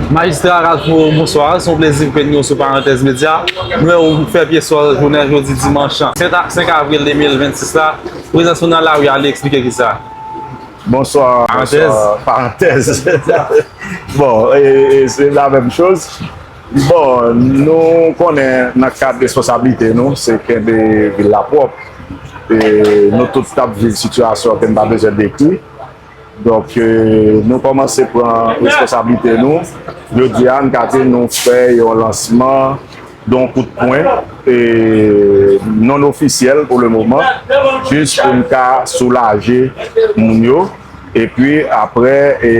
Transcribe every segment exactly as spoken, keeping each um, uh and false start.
Majistra Ralph Moreau, bonswa. Se yon plezi pou ke nou sou Parantèz Medya. Nou wè ou fè pye sòl jounen jodi dimanch senk avril de mil vennsis la. Prezans ou nan lari a, li eksplike kisa? Bonswa, bonswa, Parantèz. Bon, e, e, se la menm choz. Bon, nou konnen nan kad responsablite nou, se kenbe vil la pwòp. E nou tout t ap viv sitiyasyon ke n pa bezwen dekri. Donk, e, nou kòmanse pran responsablite nou. Jodi a, n ka di nou fè yon lansman, yon kout pwen, e, non ofisyèl pou le moman, jis pou n ka soulaje moun yo. Epi apre, e,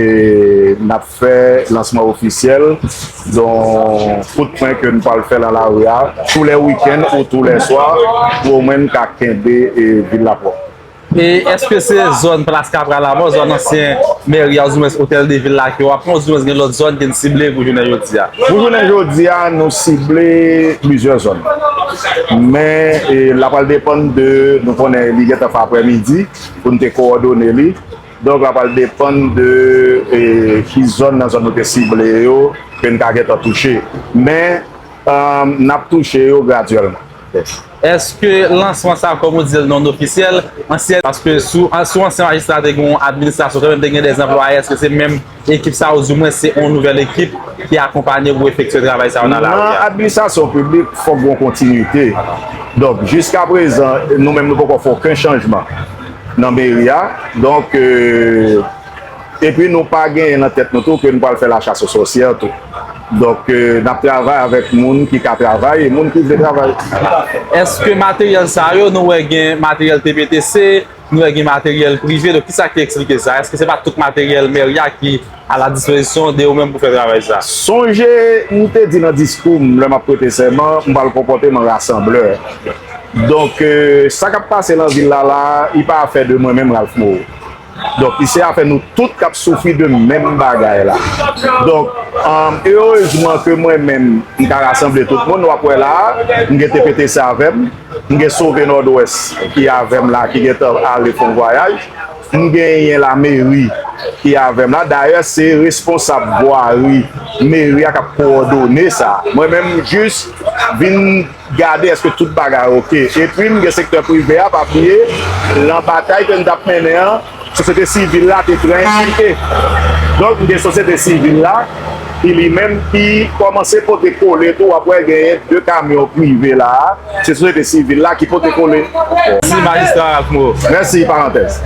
n ap fè lansman ofisyèl, yon kout pwen ke n pral fè nan lari a, tou lè wikenn ou tou lè swa, pou omwen n ka kenbe, e, vil la pwòp. E èske se zòn Plas Kapra Lamò, zòn ansyen mèri a, ouzimwens Otèl de Vil la, ke w ap pran, ouzimwens gen lòt zòn ke n sible pou jounen jodi a? Pou jounen jodi a, nou sible plizyè zòn. Men, e, l ap pral depann de, nou konnen li gentan fè aprèmidi, pou n te kowòdone li. Donk, l ap pral depann de, e, ki zòn nan zòn nou te sible yo, ke n ka gentan touche. Men, e, n ap touche yo gradyèlman. Èske lansman sa, kòm ou di l, non ofisyèl, ansyen, paske sou, an-, sou ansyen majistra te gen yon administrasyon, kanmenm te gen dè anplwaye, èske se menm ekip sa, ouzimwens se yon nouvèl ekip ki akonpanye pou efektye travay sa yo nan lari a? Nan administrasyon piblik, fòk gen yon kontinite. Donk, jiskaprezan, nou menm, nou poko fè okenn chanjman nan meri a. Donk, e, Epi nou pa genyen nan tèt nou tou ke nou pral fè la chasse aux sorcières tou. Donk, e, n ap travay avèk moun ki ka travay e moun ki vle travay. Èske materyèl sa yo, nou wè gen materyèl T P T C, nou wè gen materyèl prive, donk kisa ki eksplike sa? Èske se pa tout materyèl mèri a ki a la dispozisyon de ou menm pou fè travay sa? Sonje, m te di nan diskou m, lè m ap prete sèman, m pral konpòte m an rasanblè. Donk, e, sa k ap pase nan vil la la, li pa afè de mwen menm, Ralph Moreau. Donk, li se afè nou tout k ap soufri de menm bagay la. Donk, um, erezman ke mwen menm, m ka rasanble tout moun, w ap wè la a, m gen T P T C avè m, m gen Sove Nòdwès ki avè m la, ki gentan ale fè yon vwayaj, m genyen lameri ki avè m la. Dayè, se responsab vwari meri a k ap kowòdone sa. Mwen menm, m jis vin gade èske tout bagay oke. Epi m gen sektè prive a, pa bliye, nan batay ke n t ap mennen an, sosyete sivil la te trè enplike. Donk, m gen sosyete sivil la, ki li menm ki kòmanse pote kole tou, w ap wè genyen de kamyon prive la a, se sosyete sivil la ki pote kole. Mèsi, majistra Ralph Moreau. Mèsi, Parantèz.